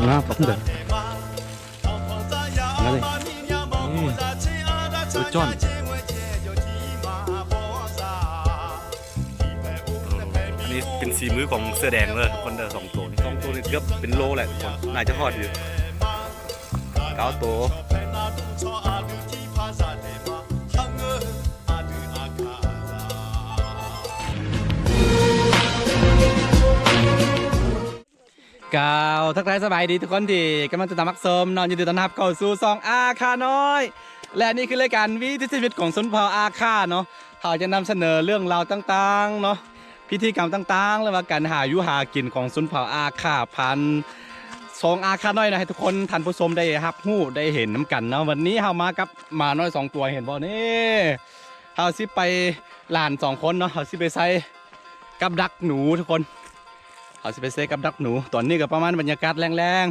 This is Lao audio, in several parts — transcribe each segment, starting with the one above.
ນະ ປັກເດີ ມາເລີຍ ອືມ ອຸດຈ້ອນ ອັນນີ້ເປັນສີມືຂອງເສືອແດງເດີ ທຸກຄົນເດີ ສອງໂຕນີ້ ສອງໂຕນີ້ເກືອບເປັນໂລແຫຼະ ທຸກຄົນ ໜ້າຈະຮອດຢູ່ ເກົ້າໂຕ. ກ່າວທັກທາຍສະບາຍດີທຸກຄົນທີ່ກຳລັງຕິດຕາມຮັບຊົມເນາະ ຍິນດີຕ້ອນຮັບເຂົ້າສູ່ຊ່ອງອາຄານ້ອຍ ແລະ ນີ້ຄືລາຍການວິຖີຊີວິດຂອງຊົນເຜົ່າອາຄາເນາະ. ເຮົາຈະນຳສະເໜີເລື່ອງລາວຕ່າງໆເນາະ ພິທີກຳຕ່າງໆ ຫຼືວ່າການຫາຢູ່ຫາກິນຂອງຊົນເຜົ່າອາຄາ ຜ່ານຊ່ອງອາຄານ້ອຍນະ ໃຫ້ທຸກຄົນທ່ານຜູ້ຊົມໄດ້ຮັບຮູ້ໄດ້ເຫັນນຳກັນເນາະ. ວັນນີ້ເຮົາມາກັບໝານ້ອຍສອງຕົວ ເຫັນບໍ່ນີ້ ເຮົາຊິໄປ ຫຼານສອງຄົນເນາະ ເຮົາຊິໄປໃສ່ກັບດັກໜູທຸກຄົນ ເຮົາຊິໄປໃສ່ກັບດັກໜູ. ຕອນນີ້ກໍປະມານບັນຍາກາດແລງ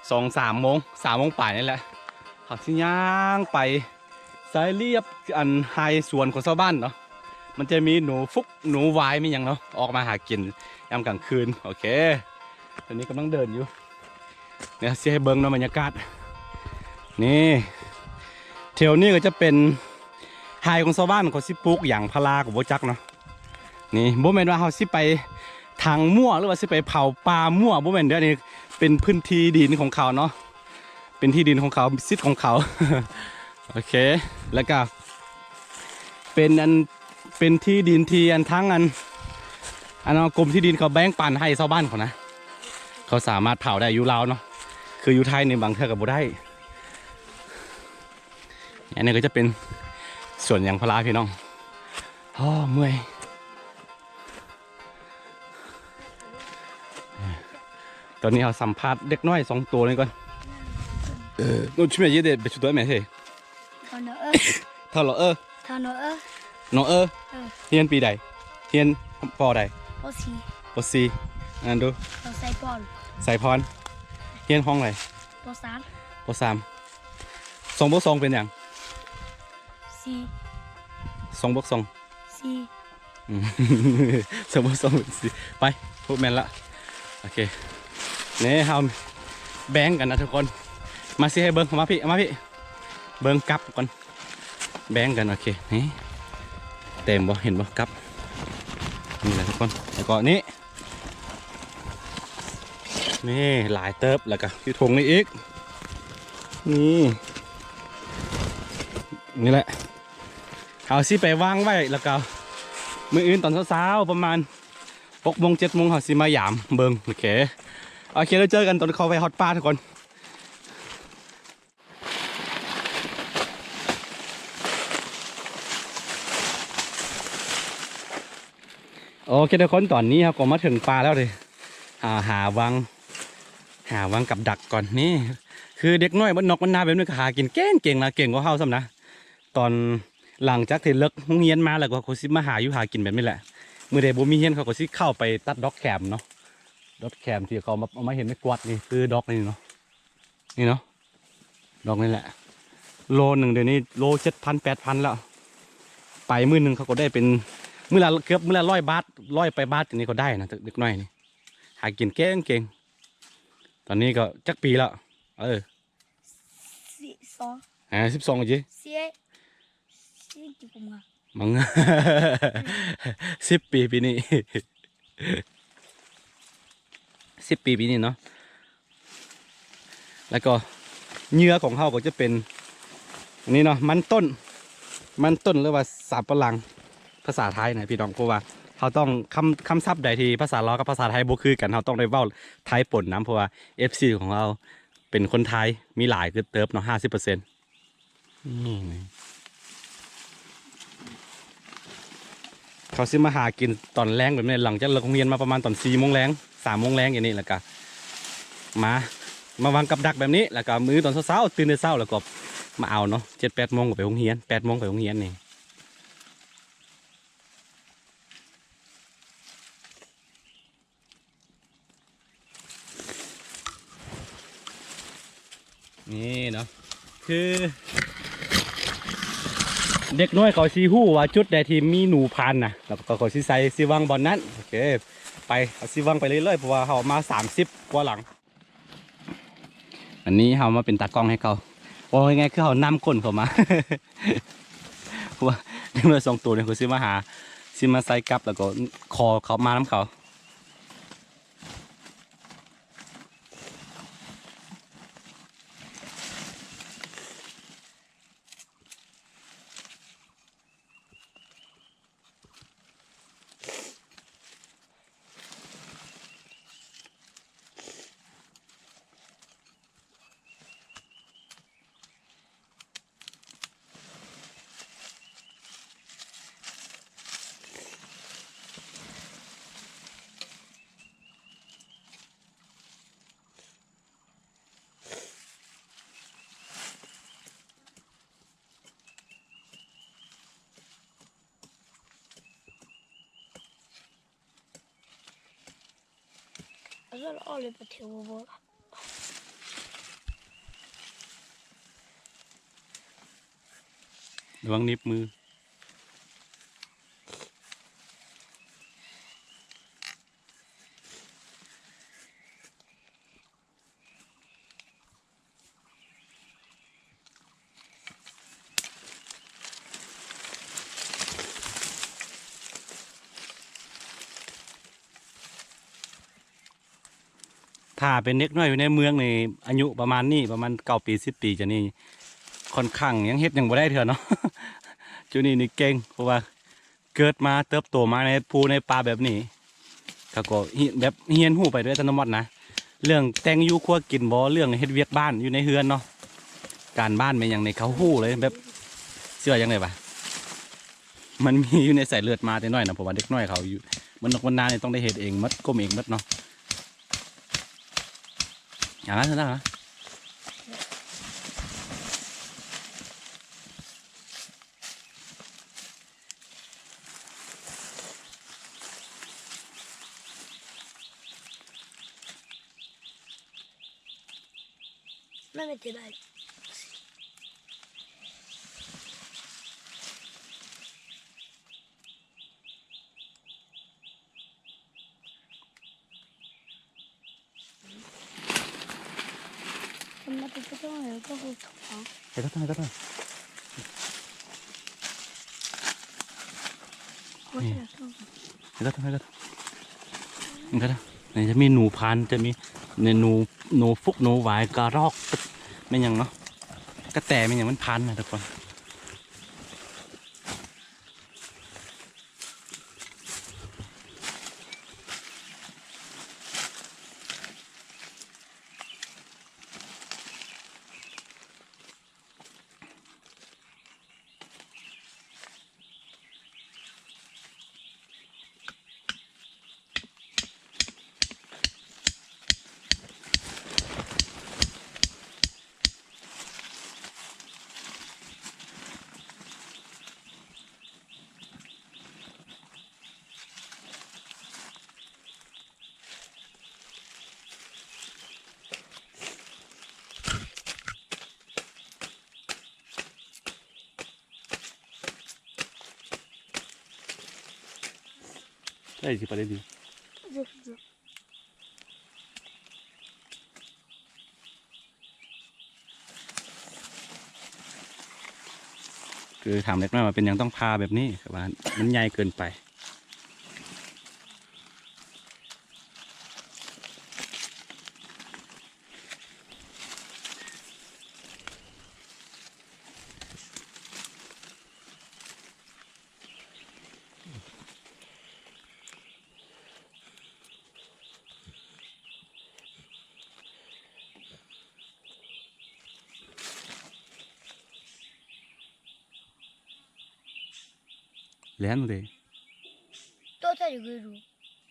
ໆ ສອງສາມໂມງ ສາມໂມງປາຍນີ້ແຫຼະ ເຮົາຊິຍ່າງໄປ ສາຍລຽບອັນໄຮ່ສວນຂອງຊາວບ້ານເນາະ ມັນຈະມີໜູຟຸກ ໜູຫວາຍ ມີຫຍັງເນາະ ອອກມາຫາກິນຍາມກາງຄືນ. ໂອເຄ ຕອນນີ້ກຳລັງເດີນຢູ່ ດຽວຊິໃຫ້ເບິ່ງເນາະ ບັນຍາກາດ ນີ້ ແຖວນີ້ກໍຈະເປັນໄຮ່ຂອງຊາວບ້ານ ເຂົາຊິປູກຢາງພາລາກໍບໍ່ຈັກເນາະ. ນີ້ ບໍ່ແມ່ນວ່າເຮົາຊິໄປຖາງມົ້ວ ຫຼືວ່າຊິໄປເຜົາປ່າມົ້ວ ບໍ່ແມ່ນເດີ້ ນີ້ເປັນພື້ນທີ່ດິນຂອງເຂົາເນາະ ເປັນທີ່ດິນຂອງເຂົາ ສິດຂອງເຂົາ. ໂອເຄ ແລ້ວກໍເປັນອັນ ເປັນທີ່ດິນທີ່ອັນ ທາງອັນ ອັນ ກົມທີ່ດິນເຂົາແບ່ງປັນໃຫ້ຊາວບ້ານເຂົານະ ເຂົາສາມາດເຜົາໄດ້ຢູ່ລາວເນາະ ຄືຢູ່ໄທນີ້ບາງເທື່ອກໍບໍ່ໄດ້. ອັນນີ້ກໍຈະເປັນສວນຢາງພາລາ ພີ່ນ້ອງ. ໂອ້ ເມື່ອຍ. ຕອນນີ້ເຮົາສຳພາດເດັກນ້ອຍສອງໂຕນີ້ກ່ອນ. 어, 너 춤에 이해돼? 배추도 해, 해. ເທົ່າເນາະເອີ ເນາະເອີ ເນາະເອີ. ຮຽນປີໃດ? ຮຽນ ປໍໃດ? ປໍສີ່ ປໍສີ່. ອ່ານດູ ສາຍພອນ ສາຍພອນ. ຮຽນຫ້ອງໃດ? ປໍສາມ ປໍສາມ. ສອງບວກສອງເປັນຫຍັງ? ສີ່ ສອງບວກສອງ ສີ່. ອືມ ສອງບວກສອງເປັນສີ່. ໄປ ຮູ້ແມ່ນລະ. ໂອເຄ ນີ້ເຮົາແບ່ງກັນນະທຸກຄົນ. ມາຊິໃຫ້ເບິ່ງ ເຂົ້າມາພີ້ ເຂົ້າມາພີ້ ເບິ່ງກັບກ່ອນ ແບ່ງກັນ. ໂອເຄ ນີ້ ເຕັມບໍ່? ເຫັນບໍ່? ກັບ ນີ້ແຫຼະທຸກຄົນ. ແລ້ວກໍນີ້ ນີ້ຫຼາຍເຕີບ ແລ້ວກໍຢູ່ຖົງນີ້ອີກ ນີ້ ນີ້ແຫຼະ ເຮົາຊິໄປວາງໄວ້ ແລ້ວກໍມື້ອື່ນຕອນເຊົ້າໆ ປະມານຫົກໂມງ ເຈັດໂມງ ເຮົາຊິມາຢາມເບິ່ງ. ໂອເຄ ໂອເຄ ແລ້ວເຈີກັນຕອນເຂົ້າໄປຮອດປ່າທຸກຄົນ. ໂອເຄທຸກຄົນ ຕອນນີ້ເຮົາກໍມາເຖິງປ່າແລ້ວເດ້ ຫາ ຫາວັງ ຫາວັງກັບດັກກ່ອນ. ນີ້ຄືເດັກນ້ອຍບ້ານນອກບ້ານນາແບບນີ້ກໍຫາກິນເກັ່ງໆນະ ເກັ່ງກວ່າເຮົາຊ້ຳນະ. ຕອນຫຼັງຈາກທີ່ເລີກໂຮງຮຽນມາແລ້ວກໍ ກໍຊິມາຫາຢູ່ຫາກິນແບບນີ້ແຫຼະ. ມື້ໃດບໍ່ມີຮຽນ ເຂົາກໍຊິເຂົ້າໄປຕັດດອກແຂມເນາະ ດອກແຂມທີ່ເຂົາເອົາມາ ເອົາມາເຮັດໄມ້ກວາດ. ນີ້ຄືດອກນີ້ເນາະ ນີ້ເນາະ ດອກນີ້ແຫຼະ ໂລໜຶ່ງດຽວນີ້ໂລເຈັດພັນ ແປດພັນແລ້ວ. ໄປມື້ໜຶ່ງເຂົາກໍໄດ້ເປັນມື້ລະ ເກືອບມື້ລະຮ້ອຍບາດ ຮ້ອຍປາຍບາດ ອັນນີ້ກໍໄດ້ນະ ເດັກນ້ອຍນີ້ ຫາກິນເກັ່ງໆ. ຕອນນີ້ກໍຈັກປີແລ້ວ? ເອີ ສິບສອງ ອ່າ ສິບສອງ ເອີ ສິບ ສິບປີປີນີ້ ສິບປີປີນີ້ເນາະ. ແລ້ວກໍເຫຍື່ອຂອງເຮົາກໍຈະເປັນອັນນີ້ເນາະ ມັນຕົ້ນ ມັນຕົ້ນ ຫຼືວ່າສຳປະຫຼັງພາສາໄທນະພີ່ນ້ອງ. ເພາະວ່າເຮົາຕ້ອງ ຄຳ ຄຳສັບໃດທີ່ພາສາລາວກັບພາສາໄທບໍ່ຄືກັນ ເຮົາຕ້ອງໄດ້ເວົ້າໄທປົນນຳ ເພາະວ່າເອັຟຊີຂອງເຮົາເປັນຄົນໄທມີຫຼາຍເກີບເຕີບເນາະ ຫ້າສິບເປີເຊັນ. ນີ້ ເຂົາຊິມາຫາກິນຕອນແລງແບບນີ້ ຫຼັງຈາກເລີກໂຮງຮຽນມາປະມານຕອນສີ່ໂມງແລງ ສາມໂມງແລງຢ່າງນີ້ ແລ້ວກະມາ ມາວາງກັບດັກແບບນີ້ ແລ້ວກະມື້ຕອນເຊົ້າໆ ຕື່ນແຕ່ເຊົ້າ ແລ້ວກໍມາເອົາເນາະ ເຈັດແປດໂມງກໍໄປໂຮງຮຽນ ແປດໂມງໄປໂຮງຮຽນນີ້. ນີ້ເນາະ ຄື ເດັກນ້ອຍເຂົາຊິຮູ້ວ່າຈຸດໃດທີ່ມີໜູຜ່ານນະ ແລ້ວກໍເຂົາຊິໃສ່ ຊິວາງບ່ອນນັ້ນ. ໂອເຄ ໄປ ເຮົາຊິວາງໄປເລື້ອຍໆ ເພາະວ່າເຮົາມາສາມສິບກວ່າຫຼັງ. ອັນນີ້ເຮົາມາເປັນຕາກ້ອງໃຫ້ເຂົາ. ເວົ້າງ່າຍໆ ຄືເຮົານຳຄົນເຂົາມາ ເພາະວ່າເດັກນ້ອຍສອງໂຕນີ້ ເຂົາຊິມາຫາ ຊິມາໃສ່ກັບ ແລ້ວກໍຂໍເຂົາມານຳເຂົາ. ລະວັງໜີບມື. ຖ້າເປັນເດັກນ້ອຍຢູ່ໃນເມືອງນີ້ ອາຍຸປະມານນີ້ ປະມານເກົ້າປີ ສິບປີ ຈະນີ້ ຂ້ອນຂ້າງຍັງເຮັດຫຍັງບໍ່ໄດ້ເທື່ອເນາະ. ຈຸນີ້ນີ້ເກັ່ງ ເພາະວ່າ ເກີດມາເຕີບໂຕມາໃນພູໃນປ່າແບບນີ້ ເຂົາກໍ ແບບຮຽນຮູ້ໄປໂດຍອັດຕະໂນມັດນະ ເລື່ອງແຕ່ງຢູ່ຄົວກິນບໍ ເລື່ອງເຮັດວຽກບ້ານຢູ່ໃນເຮືອນເນາະ ການບ້ານແມ່ນຫຍັງນີ້ເຂົາຮູ້ເລີຍ ແບບ ຊິວ່າຈັ່ງໃດວະ ມັນມີຢູ່ໃນສາຍເລືອດມາແຕ່ນ້ອຍນະ ເພາະວ່າເດັກນ້ອຍເຂົາຢູ່ ມັນນອກມັນນານີ້ຕ້ອງໄດ້ເຮັດເອງໝົດ ກົ້ມເອງໝົດເນາະ. ອ່າ ນີ້ຈະມີໜູພານ ຈະມີ ນີ້ ໜູ ໜູຟຸກ ໜູຫວາຍ ກະຮອກ ແມ່ນຫຍັງເນາະ ກະແຕ ແມ່ນຫຍັງ ມັນພານນະທຸກຄົນ. ໄດ້ຊິປາໄດ້ດີ. ຄືຖາມເດັກນ້ອຍວ່າເປັນຫຍັງຕ້ອງຜ່າແບບນີ້ ຄືວ່າມັນໃຫຍ່ເກີນໄປ. ແລ່ນເລີຍ ໂຕໃສ່ຢູ່ຄືດູ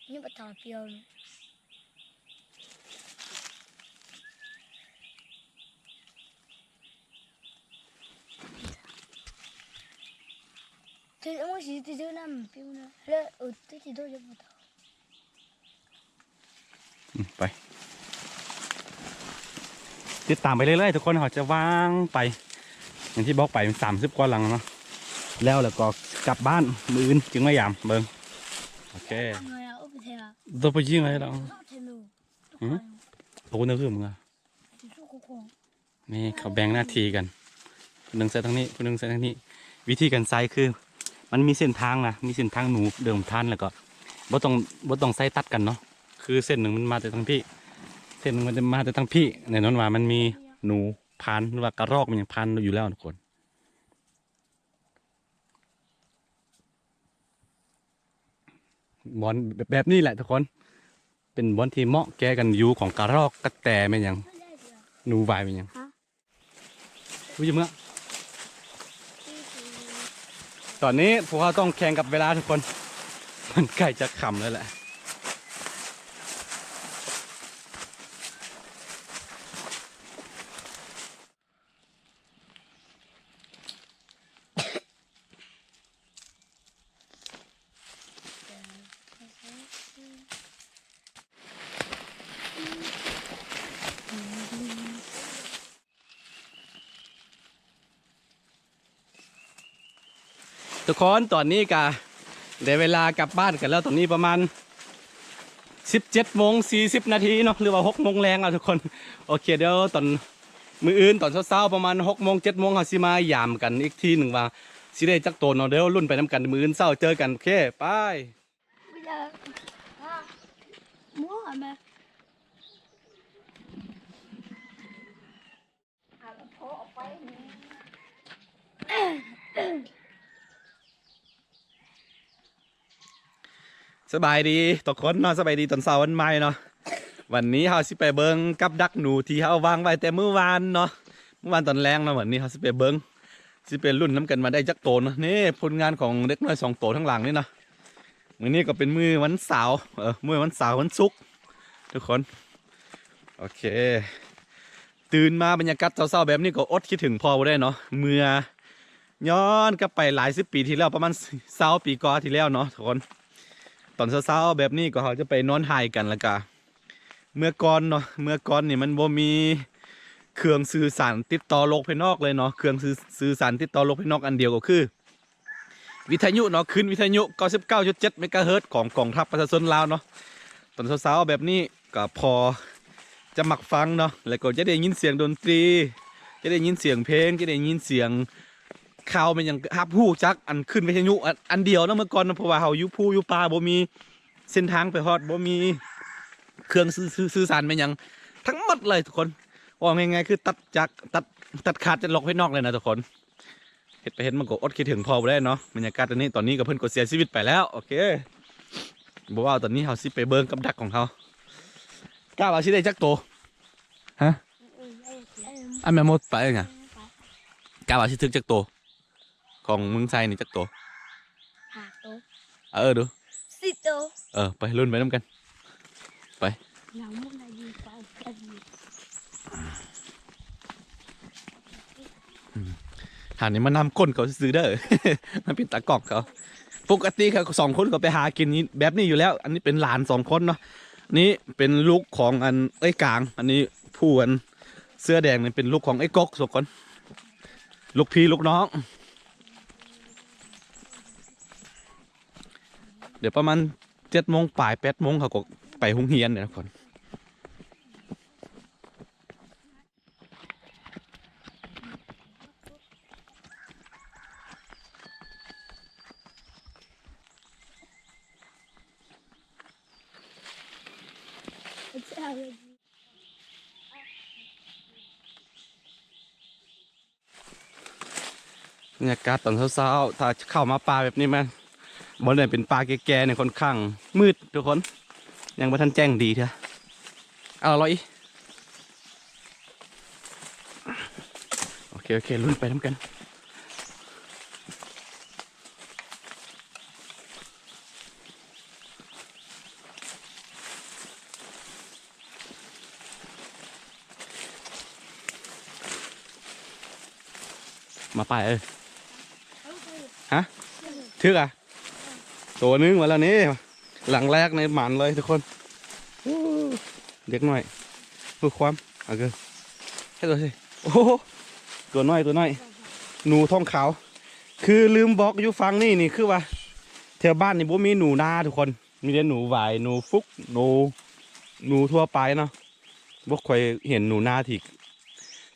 ນີ້ບັດຖານປຽວເລີຍ. ໄປ ຕິດຕາມໄປເລື້ອຍໆ ທຸກຄົນ ເຮົາຈະວາງໄປ ຢ່າງທີ່ບອກໄປ ສາມສິບກວ່າຫຼັງເນາະ. ແລ້ວ ແລ້ວກໍກັບບ້ານ ມື້ອື່ນຈຶ່ງມາຢາມເບິ່ງ. ໂອເຄ ໂຕຜູ້ຍິງໃຫ້ລາວ. ຫືມ? ໂຕຜູ້ໜຶ່ງຄືມຶງອະ. ນີ້ເຂົາແບ່ງໜ້າທີ່ກັນ ຜູ້ໜຶ່ງໃສ່ທາງນີ້ ຜູ້ໜຶ່ງໃສ່ທາງນີ້. ວິທີການໃສ່ຄື ມັນມີເສັ້ນທາງນະ ມີເສັ້ນທາງໜູເດີມທ່ານ ແລ້ວກໍບໍ່ຕ້ອງ ບໍ່ຕ້ອງໃສ່ຕັດກັນເນາະ. ຄືເສັ້ນໜຶ່ງມັນມາແຕ່ທາງພີ້ ເສັ້ນໜຶ່ງມັນຈະມາແຕ່ທາງພີ້ ແນ່ນອນວ່າມັນມີໜູຜ່ານ ຫຼືວ່າກະຮອກມັນຫຍັງຜ່ານຢູ່ແລ້ວທຸກຄົນ. ບ່ອນແບບ ແບບນີ້ແຫຼະທຸກຄົນ ເປັນບ່ອນທີ່ເໝາະແກ່ການຢູ່ຂອງກະຮອກ ກະແຕ ແມ່ນຫຍັງ ໜູວາຍ ແມ່ນຫຍັງ. ຫະ? ອຸ້ຍ ເມື່ອ ຕອນນີ້ພວກເຮົາຕ້ອງແຂ່ງກັບເວລາທຸກຄົນ ມັນໃກ້ຈະຄ່ຳແລ້ວແຫຼະ. ທຸກຄົນ ຕອນນີ້ກະໄດ້ເວລາກັບບ້ານກັນແລ້ວ. ຕອນນີ້ປະມານສິບເຈັດໂມງສີ່ສິບນາທີເນາະ ຫຼືວ່າຫົກໂມງແລງແລ້ວທຸກຄົນ. ໂອເຄ ດຽວຕອນມື້ອື່ນຕອນເຊົ້າໆ ປະມານຫົກໂມງເຈັດໂມງ ເຮົາຊິມາຢາມກັນອີກທີໜຶ່ງວ່າຊິໄດ້ຈັກໂຕເນາະ. ດຽວລຸ້ນໄປນຳກັນ ມື້ອື່ນເຊົ້າເຈີກັນ. ໂອເຄ ໄປ. ສະບາຍດີທຸກຄົນເນາະ ສະບາຍດີຕອນເຊົ້າວັນໃໝ່ເນາະ. ວັນນີ້ເຮົາຊິໄປເບິ່ງກັບດັກໜູທີ່ເຮົາວາງໄວ້ແຕ່ມື້ວານເນາະ ມື້ວານຕອນແລງເນາະ. ວັນນີ້ເຮົາຊິໄປເບິ່ງ ຊິໄປລຸ້ນນຳກັນວ່າໄດ້ຈັກໂຕເນາະ. ນີ້ຜົນງານຂອງເດັກນ້ອຍສອງໂຕທາງຫຼັງນີ້ເນາະ. ມື້ນີ້ກໍເປັນມື້ວັນເສົາ ເອີ ມື້ວັນເສົາ ວັນສຸກທຸກຄົນ. ໂອເຄ ຕື່ນມາບັນຍາກາດເຊົ້າໆແບບນີ້ກໍອົດຄິດເຖິງພໍ່ບໍ່ໄດ້ເນາະ. ເມື່ອຍ້ອນກັບໄປຫຼາຍສິບປີທີ່ແລ້ວ ປະມານຊາວປີກວ່າທີ່ແລ້ວເນາະທຸກຄົນ. ຕອນເຊົ້າໆແບບນີ້ກໍເຮົາຈະໄປນອນໄຮ່ກັນ ແລ້ວກະເມື່ອກ່ອນເນາະ ເມື່ອກ່ອນນີ້ມັນບໍ່ມີເຄື່ອງສື່ສານຕິດຕໍ່ໂລກພາຍນອກເລີຍເນາະ. ເຄື່ອງສື່ ສື່ສານຕິດຕໍ່ໂລກພາຍນອກອັນດຽວກໍຄື ວິທະຍຸເນາະ ຄື້ນວິທະຍຸເກົ້າສິບເກົ້າຈຸດເຈັດເມກາເຮີດຂອງກອງທັບປະຊາຊົນລາວເນາະ. ຕອນເຊົ້າໆແບບນີ້ກໍພໍຈະມັກຟັງເນາະ ແລ້ວກໍຈະໄດ້ຍິນສຽງດົນຕີ ຈະໄດ້ຍິນສຽງເພງ ຈະໄດ້ຍິນສຽງຂ່າວແມ່ນຫຍັງ ຮັບຮູ້ຈາກອັນຄື້ນວິທະຍຸອັນ ອັນດຽວເນາະ. ເມື່ອກ່ອນເນາະ ເພາະວ່າເຮົາຢູ່ພູຢູ່ປ່າ ບໍ່ມີເສັ້ນທາງໄປຮອດ ບໍ່ມີເຄື່ອງສື່ ສື່ ສື່ສານແມ່ນຫຍັງ ທັງໝົດເລີຍທຸກຄົນ. ເວົ້າງ່າຍໆຄືຕັດຈາກ ຕັດ ຕັດຂາດຈາກໂລກພາຍນອກເລີຍນະທຸກຄົນ. ເຮັດໄປເຮັດມາກໍອົດຄິດເຖິງພໍ່ບໍ່ໄດ້ເນາະ. ບັນຍາກາດຕອນນີ້ ຕອນນີ້ກໍເພິ່ນກໍເສຍຊີວິດໄປແລ້ວ. ໂອເຄ ບໍ່ວ່າ ຕອນນີ້ເຮົາຊິໄປເບິ່ງກັບດັກຂອງເຮົາ ກະວ່າຊິໄດ້ຈັກໂຕ? ຮະ? ອັນແມ່ນໝົດໄປຫຍັງ? ກະວ່າຊິຖືກຈັກໂຕ? ຂອງມຶງໃສ່ນີ້ຈັກໂຕ? ຫ້າໂຕ. ເອີ ດູ ສິບໂຕ. ເອີ ໄປລຸ້ນໄປນຳກັນ. ໄປ ອືມ ຫານີ້ມານຳກົ້ນເຂົາຊື່ໆເດີ ມາເປັນຕາກ້ອງເຂົາ. ປົກກະຕິເຂົາສອງຄົນກໍໄປຫາກິນແບບນີ້ຢູ່ແລ້ວ. ອັນນີ້ເປັນຫຼານສອງຄົນເນາະ. ນີ້ເປັນລູກຂອງອັນເອື້ອຍກາງ. ອັນນີ້ຜູ້ອັນເສື້ອແດງນີ້ເປັນລູກຂອງເອື້ອຍກົກສອງຄົນ ລູກພີ່ລູກນ້ອງ. ດຽວປະມານເຈັດໂມງປາຍ ແປດໂມງ ເຂົາກໍໄປໂຮງຮຽນແລ້ວທຸກຄົນ. ບັນຍາກາດຕອນເຊົ້າໆ ຖ້າເຂົ້າມາປ່າແບບນີ້ແມ່ນ ບໍ່ໄດ້ເປັນປ່າແກ່ໆ ນີ້ຄ່ອນຂ້າງມືດທຸກຄົນ ຍັງບໍ່ທັນແຈ້ງດີເທື່ອ. ເອົາ ລໍອີກ. ໂອເຄ ໂອເຄ ລຸ້ນໄປນຳກັນ. ມາໄປ ເອີ ຮະ ຖືກອະ ໂຕໜຶ່ງມາແລ້ວນີ້ ຫຼັງແລກໃນໝານເລີຍທຸກຄົນ. ໂອ້ ເດັກນ້ອຍ ເພື່ອຄວາມ ເອົາເກີ ເຮັດໂຕຊິ ໂອ້ໂຫ ໂຕນ້ອຍ ໂຕນ້ອຍ ໜູທ້ອງຂາວ ຄືລືມບອກ ຢູ່ຝັ່ງນີ້ນີ້ ຄືວ່າແຖວບ້ານນີ້ບໍ່ມີໜູນາທຸກຄົນ ມີແຕ່ໜູຫວາຍ ໜູຟຸກ ໜູ ໜູທົ່ວໄປເນາະ. ບໍ່ຄ່ອຍເຫັນໜູນາທີ່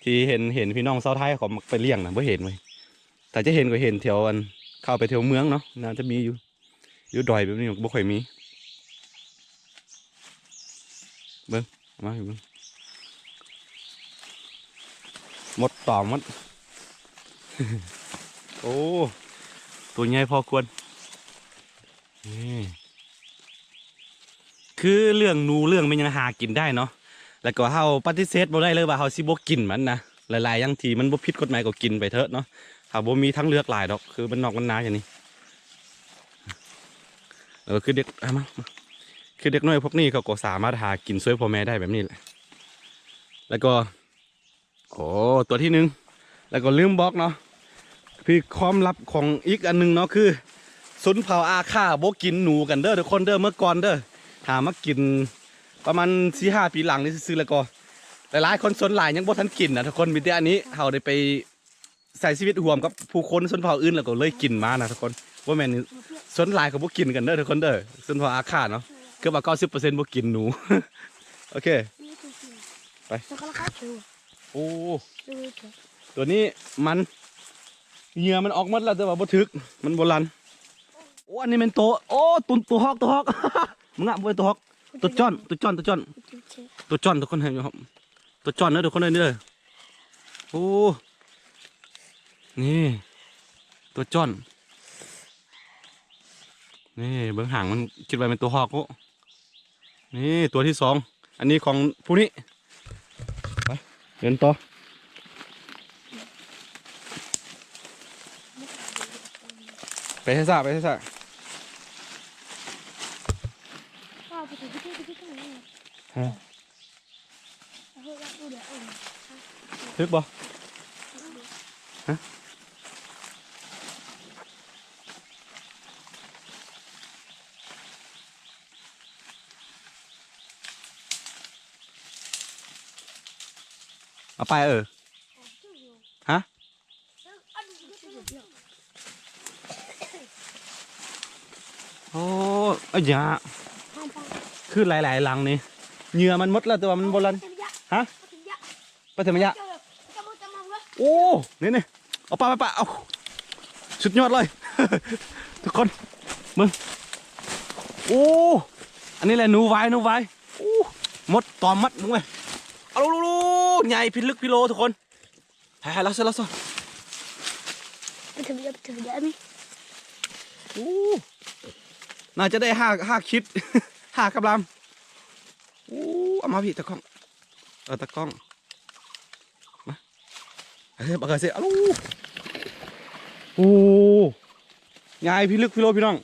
ທີ່ເຫັນ ເຫັນພີ່ນ້ອງຊາວໄທເຂົາມັກໄປລ້ຽງນະ ບໍ່ເຫັນເວີຍ. ຖ້າຈະເຫັນກໍເຫັນແຖວອັນ ເຂົ້າໄປແຖວເມືອງເນາະ ໜ້າຈະມີຢູ່. ຢູ່ດອຍແບບນີ້ມັນບໍ່ຄ່ອຍມີ. ເບິ່ງ ເອົາມາໃຫ້ເບິ່ງ ມົດຕອມໝົດ. ໂອ້ ຕົວໃຫຍ່ພໍຄວນ. ນີ້ ຄືເລື່ອງໜູເລື່ອງແມ່ນຫຍັງຫາກິນໄດ້ເນາະ ແລ້ວກໍເຮົາປະຕິເສດບໍ່ໄດ້ເລີຍວ່າເຮົາຊິບໍ່ກິນມັນນະ. ຫຼາຍໆຢ່າງທີ່ມັນບໍ່ຜິດກົດໝາຍກໍກິນໄປເຖາະເນາະ ເຮົາບໍ່ມີທາງເລືອກຫຼາຍດອກ ຄືບ້ານນອກບ້ານນາຢ່າງນີ້. ເອີ ຄືເດັກ ເອົາມາ ຄືເດັກນ້ອຍພວກນີ້ເຂົາກໍສາມາດຫາກິນຊ່ວຍພໍ່ແມ່ໄດ້ແບບນີ້ແຫຼະ. ແລ້ວກໍ ໂອ້ ຕົວທີໜຶ່ງ ແລ້ວກໍລືມບອກເນາະ ຄືຄວາມລັບຂອງອີກອັນໜຶ່ງເນາະ ຄືຊົນເຜົ່າອາຂ້າບໍ່ກິນໜູກັນເດີທຸກຄົນເດີ. ເມື່ອກ່ອນເດີ ຫາມາກິນປະມານສີ່ຫ້າປີຫຼັງນີ້ຊື່ໆ ແລ້ວກໍຫຼາຍໆຄົນ ສ່ວນຫຼາຍຍັງບໍ່ທັນກິນນະທຸກຄົນ. ມີແຕ່ອັນນີ້ເຮົາໄດ້ໄປ ໃຊ້ຊີວິດຮ່ວມກັບຜູ້ຄົນຊົນເຜົ່າອື່ນ ແລ້ວກໍເລີຍກິນມານະທຸກຄົນ. ບໍ່ແມ່ນ ສ່ວນຫຼາຍເຂົາບໍ່ກິນກັນເດີທຸກຄົນເດີ ຊົນເຜົ່າອາຂ້າເນາະ ເກືອບວ່າເກົ້າສິບເປີເຊັນບໍ່ກິນໜູ. ໂອເຄ ໄປ. ໂອ້ ຕົວນີ້ມັນ ເຫຍື່ອມັນອອກໝົດແລ້ວ ແຕ່ວ່າບໍ່ຖືກ ມັນບໍ່ລັ່ນ. ໂອ້ ອັນນີ້ແມ່ນໂຕ ໂອ້ ຕົວ ຕົວຮອກ ຕົວຮອກ. ມຶງອະ ບໍ່ແມ່ນຕົວຮອກ ຕົວຈ້ອນ ຕົວຈ້ອນ ຕົວຈ້ອນ ຕົວຈ້ອນ ທຸກຄົນເຫັນຢູ່. ຕົວຈ້ອນເດີທຸກຄົນເດີ ນີ້ເດີ. ໂອ້ ນີ້ຕົວຈ້ອນ. ນີ້ເບິ່ງຫາງມັນ ຄິດວ່າແມ່ນຕົວຮອກ. ໂອ້ ນີ້ຕົວທີສອງ ອັນນີ້ຂອງຜູ້ນີ້. ໄປ ເດີນຕໍ່ ໄປຊ້າໆ ໄປຊ້າໆ. ຮະ ຖືກບໍ່? ຮະ ເອົາໄປ ເອີ ຮະ. ໂອ້ ອາຍາ ຄືຫຼາຍໆຫຼັງນີ້ ເຫຍື່ອມັນໝົດແລ້ວ ແຕ່ວ່າມັນບໍ່ລັ່ນ. ຮະ ໄປເຖິງໄລຍະ. ໂອ້ ນີ້ໆ ເອົາປະ ປະ ເອົາ ສຸດຍອດເລີຍ ທຸກຄົນເບິ່ງ. ໂອ້ ອັນນີ້ແຫຼະໜູຫວາຍ ໜູຫວາຍ. ໂອ້ ມົດຕອມໝົດເບິ່ງເວີຍ. ເອົາ ໂລ ໂລ ໂລ ໃຫຍ່ພິລຶກພິໂລທຸກຄົນ. ໃຫ້ ໃຫ້ລາວເຊີ ລາວເຊີ ໄປເຖິງໄລຍະ ໄປເຖິງໄລຍະນີ້. ໂອ້ ໜ້າຈະໄດ້ຫ້າ ຫ້າຂີດ ຫ້າກຳລັງ. ໂອ້ ເອົາມາພີ້ຕາກ້ອງ ເອີ ຕາກ້ອງ ມາ ເອີ ບັກເກີເຊ. ໂອ້ ໂອ້ ໃຫຍ່ພິລຶກພິໂລພີ່ນ້ອງ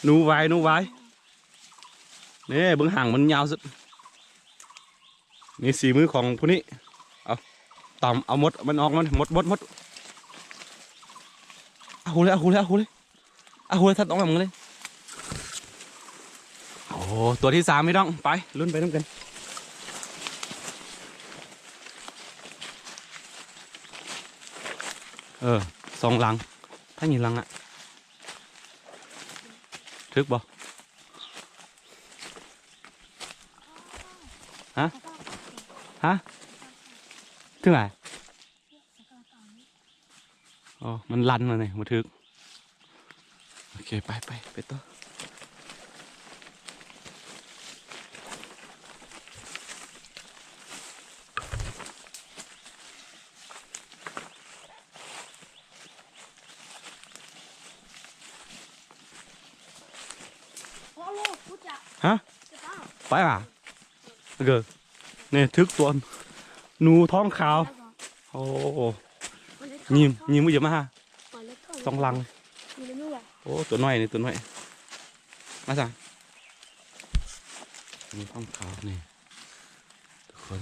ໜູຫວາຍ ໜູຫວາຍ. ນີ້ເບິ່ງຫາງມັນຍາວສຸດ. ນີ້ສີມືຂອງຜູ້ນີ້ ເອົາ ຕຳເອົາໝົດ ມັນອອກມາໝົດ ໝົດ ໝົດ. ເອົາເລີຍ ເອົາເລີຍ ເອົາເລີຍ ເອົາເລີຍ ຕັດອອກມາເລີຍ. ໂອ້ ຕົວທີສາມພີ່ນ້ອງ ໄປ ລຸ້ນໄປນຳກັນ. ເອີ ສອງຫຼັງ ທາງນີ້ຫຼັງອະ ຖືກບໍ່? ຮະ? ຮະ? ເຖິງໃດ? ອໍ ມັນລັ່ນມານີ້ ບໍ່ຖືກ. ໂອເຄ ໄປ ໄປ ໄປຕໍ່. ຮະ? ໄປຫວາ? ເອີ ນີ້ຖືກຕົວ ໜູທ້ອງຂາວ. ໂອ້ ຍິງ ຍິງບໍ່ຢາກມາຫາ ສອງຫຼັງ. ໂອ້ ຕົວນ້ອຍນີ້ ຕົວນ້ອຍ ມາຊະ. ໜູທ້ອງຂາວນີ້ ທຸກຄົນ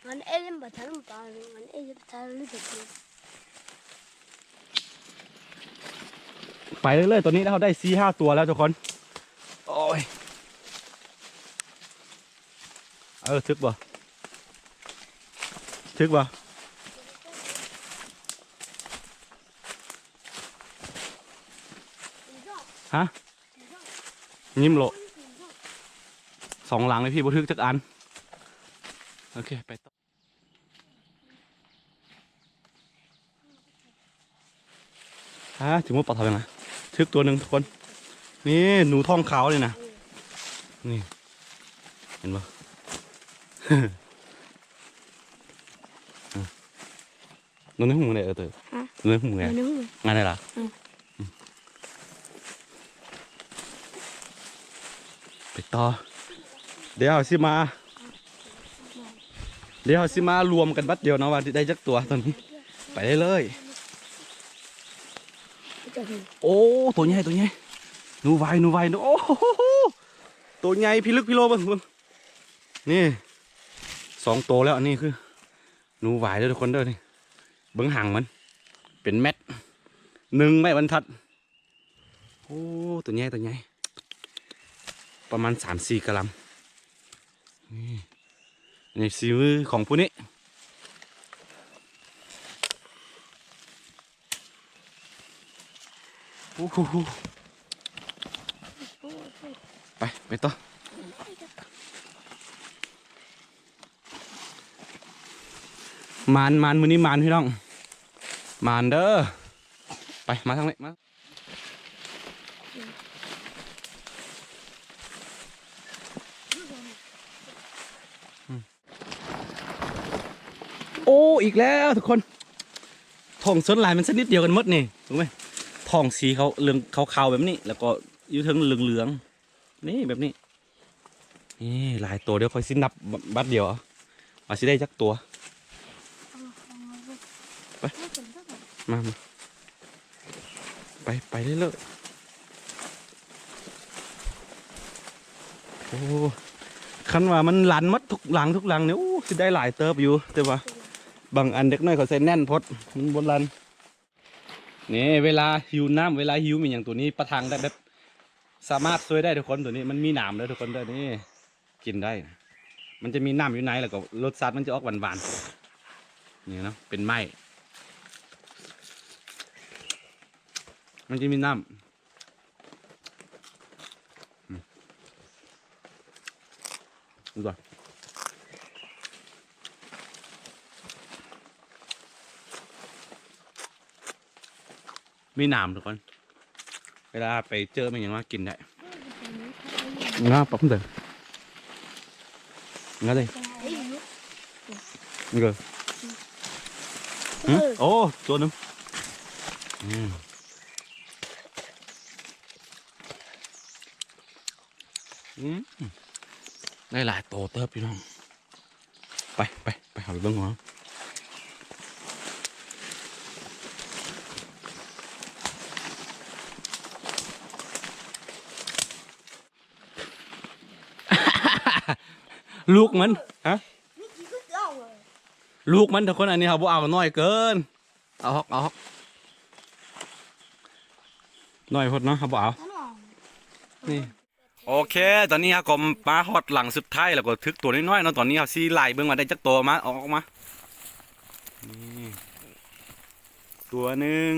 ມັນເອງບໍ່ທັນປາ ມັນເອງບໍ່ທັນ ໄປເລື້ອຍໆ ຕອນນີ້ເຮົາໄດ້ສີ່ຫ້າຕົວແລ້ວທຸກຄົນ. ໂອ້ຍ ເອີ ຖືກບໍ່? ຖືກບໍ່? ໂ ຮະ? ຍິ້ມໂລະ ສອງຫຼັງເລີຍພີ່ ບໍ່ຖືກຈັກອັນ. ໂອເຄ ໄປຕໍ່. ອ່າ ຖືກໝົດປາກເທົ່ານັ້ນນະ ຖືກຕົວໜຶ່ງທຸກຄົນ. ນີ້ໜູທ້ອງຂາວນີ້ນະ ນີ້ ເຫັນບໍ່? ນອນໃນຫຸ່ມໄດ້ ເອີ ເຕີ ຮະ? ນອນໃນຫຸ່ມໄດ້ ນອນໃນຫຸ່ມ ງາມໄດ້ລະ. ອືມ ໄປຕໍ່ ດຽວເຮົາຊິມາ ດຽວເຮົາຊິມາລວມກັນບັດດຽວເນາະ ວ່າໄດ້ຈັກຕົວຕອນນີ້. ໄປເລີຍ ໂອ້ ໂຕໃຫຍ່ ໂຕໃຫຍ່ ໜູຫວາຍ ໜູຫວາຍ ໂອ້ໂຫ ໂຕໃຫຍ່ພິລຶກພິໂລ ເບິ່ງ ເບິ່ງ ນີ້ ສອງໂຕແລ້ວ. ອັນນີ້ຄືໜູຫວາຍເດີທຸກຄົນເດີ ນີ້ ເບິ່ງຫາງມັນ ເປັນແມັດ ໜຶ່ງໄມ້ບັນທັດ. ໂອ້ ຕົວໃຫຍ່ ຕົວໃຫຍ່ ປະມານສາມສີ່ກະລັມ. ນີ້ ອັນນີ້ສີມືຂອງຜູ້ນີ້. ໂອ້ໂຫ ໄປ ໄປຕໍ່. ໝານ ໝານ ມື້ນີ້ໝານພີ່ນ້ອງ ໝານເດີ. ໄປ ມາທາງນີ້ມາ. ໂອ້ ອີກແລ້ວທຸກຄົນ ທ້ອງສ່ວນຫຼາຍມັນຊະນິດດຽວກັນໝົດນີ້ ເບິ່ງແມະ ທ້ອງສີຂາວ ເຫຼືອງຂາວໆແບບນີ້ ແລ້ວກໍຢູ່ເທິງເຫຼືອງໆ ນີ້ ແບບນີ້. ນີ້ຫຼາຍໂຕ ດຽວຂ້ອຍຊິນັບບ- ບັດດຽວ ວ່າຊິໄດ້ຈັກຕົວ. ໄປ ມາ ມາ ໄປ ໄປເລື້ອຍໆ. ໂອ້ ຄັນວ່າມັນລັນໝົດທຸກຫຼັງ ທຸກຫຼັງນີ້ ໂອ້ ຊິໄດ້ຫຼາຍເຕີບຢູ່ ແຕ່ວ່າບາງອັນເດັກນ້ອຍເຂົາໃສ່ແໜ້ນໂພດ ມັນບໍ່ລັນ. ນີ້ເວລາຫິວນ້ຳ ເວລາຫິວອີ່ຫຍັງ ໂຕນີ້ປະທັງໄດ້ ແບບສາມາດຊ່ວຍໄດ້ທຸກຄົນ. ໂຕນີ້ມັນມີໜາມເດີທຸກຄົນເດີ ນີ້ກິນໄດ້ນະ ມັນຈະມີນ້ຳຢູ່ໃນ ແລ້ວກໍລົດຊາດມັນຈະອອກຫວານໆ ນີ້ເນາະ ເປັນໄມ້ ມັນຈະມີນ້ຳ. ອືມ ມີໜາມທຸກຄົນ ເວລາໄປເຈີແມ່ນຫຍັງມາກິນໄດ້. ງາປັບເດີ ງາເດີ ເອີ ຫຶ ໂອ້ ຕົວໜຶ່ງ ອືມ. ອືມ ໄດ້ຫຼາຍໂຕເຕີບພີ່ນ້ອງ. ໄປ ໄປ ໄປຫາໄປເບິ່ງຫົວ ລູກມັນ ຮະ ລູກມັນທຸກຄົນ. ອັນນີ້ເຮົາບໍ່ເອົາ ນ້ອຍເກີນ. ເອົາຮອກ ເອົາຮອກ ໜ້ອຍໂພດເນາະ ເຮົາບໍ່ເອົາ. ນີ້ ໂອເຄ ຕອນນີ້ເຮົາກໍມາຮອດຫຼັງສຸດທ້າຍ ແລ້ວກໍຖືກຕົວນ້ອຍໆເນາະ. ຕອນນີ້ເຮົາຊິໄລ່ເບິ່ງວ່າໄດ້ຈັກຕົວ. ມາ ເອົາອອກມາ ນີ້ ຕົວໜຶ່ງ.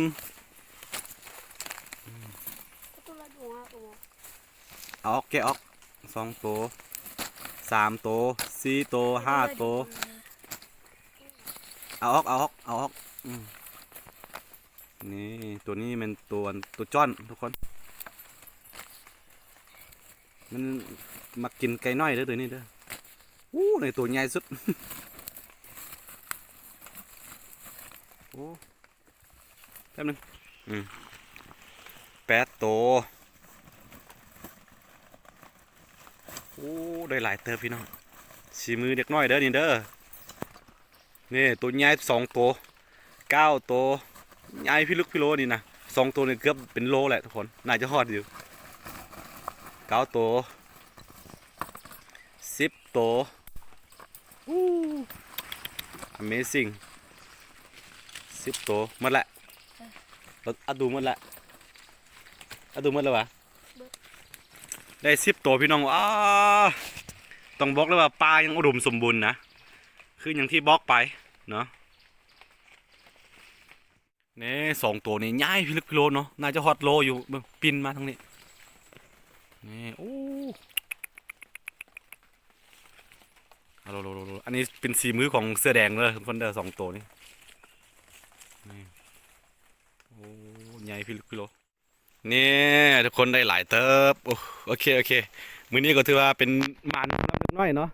ເອົາອອກ ແກະອອກ ສອງໂຕ ສາມໂຕ ສີ່ໂຕ ຫ້າໂຕ. ເອົາອອກ ເອົາອອກ ເອົາອອກ ອືມ. ນີ້ ຕົວນີ້ແມ່ນຕົວ ຕົວຈ້ອນທຸກຄົນ ມັນມັກກິນໄກ່ນ້ອຍເດີ ຕົວນີ້ເດີ. ໂອ້ ໃນຕົວໃຫຍ່ສຸດ ໂອ້. ແປັບໜຶ່ງ ອືມ ແປດໂຕ. ໂອ້ ໄດ້ຫຼາຍເຕີບພີ່ນ້ອງ ສີມືເດັກນ້ອຍເດີນີ້ເດີ. ນີ້ໂຕໃຫຍ່ສອງໂຕ ເກົ້າໂຕ ໃຫຍ່ພິລຶກພິໂລນີ້ນະ. ສອງໂຕນີ້ເກືອບເປັນໂລແຫຼະທຸກຄົນ ໜ້າຈະຮອດຢູ່ ເກົ້າໂຕ ສິບໂຕ. ອູ້ Amazing ສິບໂຕໝົດແຫຼະ. ເອີ ເອົາດູໝົດແຫຼະ ເອົາດູໝົດແລ້ວຫວາ? ເບິດ ໄດ້ສິບໂຕພີ່ນ້ອງ. ອ້າ ຕ້ອງບອກເລີຍວ່າປ່າຍັງອຸດົມສົມບູນນະ ຄືຢ່າງທີ່ບອກໄປເນາະ. ນີ້ ສອງໂຕນີ້ໃຫຍ່ພິລຶກພິໂລເນາະ ໜ້າຈະຮອດໂລຢູ່. ເບິ່ງ ປິ່ນມາທາງນີ້ ນີ້ ໂອ້ ອາໂລໂລໂລໂລ ອັນນີ້ເປັນສີມືຂອງເສືອແດງເດີ ທຸກຄົນເດີ ສອງໂຕນີ້ ນີ້ ໂອ້ ໃຫຍ່ພິລຶກພິໂລ ນີ້ ທຸກຄົນ ໄດ້ຫຼາຍເຕີບ. ໂອ ໂອເຄ ໂອເຄ ມື້ນີ້ກໍຖືວ່າເປັນໝານສຳລັບເດັກນ້ອຍເນາະ.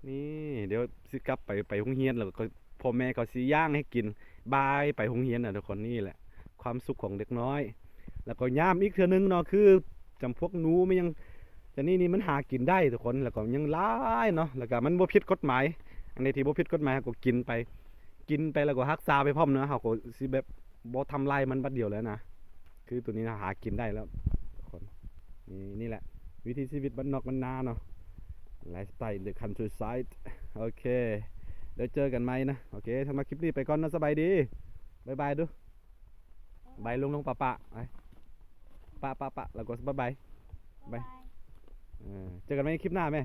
ນີ້ ດຽວຊິກັບໄປ ໄປໂຮງຮຽນ ແລ້ວກໍພໍ່ແມ່ເຂົາຊິຍ່າງໃຫ້ກິນ ບາຍໄປໂຮງຮຽນນະທຸກຄົນ. ນີ້ແຫຼະຄວາມສຸກຂອງເດັກນ້ອຍ. ແລ້ວກໍຍາມອີກເທື່ອໜຶ່ງເນາະ ຄືຈຳພວກໜູ ແມ່ນຫຍັງ ຈະນີ້ນີ້ມັນຫາກິນໄດ້ທຸກຄົນ ແລ້ວກໍຍັງຫຼາຍເນາະ ແລ້ວກໍມັນບໍ່ຜິດກົດໝາຍ. ອັນໃດທີ່ບໍ່ຜິດກົດໝາຍ ເຮົາກໍກິນໄປ ກິນໄປແລ້ວກໍຮັກສາໄປພ້ອມເນາະ ເຮົາກໍຊິແບບບໍ່ທຳລາຍມັນບັດດຽວແລ້ວນະ. ຄືໂຕນີ້ນະຫາກິນໄດ້ແລ້ວທຸກຄົນ. ນີ້ ນີ້ແຫຼະວິຖີຊີວິດບ້ານນອກບ້ານນາເນາະ ໄລຟ໌ສະໄຕລ໌ເດີຄັນທຣີໄຊ. ໂອເຄ ດຽວເຈີກັນໃໝ່ນະ. ໂອເຄ ສຳລັບຄລິບນີ້ໄປກ່ອນເນາະ ສະບາຍດີ ບາຍບາຍດູ ບາຍ ລົງໆ ປະປະ ປະປະປະ ແລ້ວກໍບາຍບາຍ ບາຍ. ເອີ ເຈີກັນໃໝ່ຄລິບໜ້າແມ.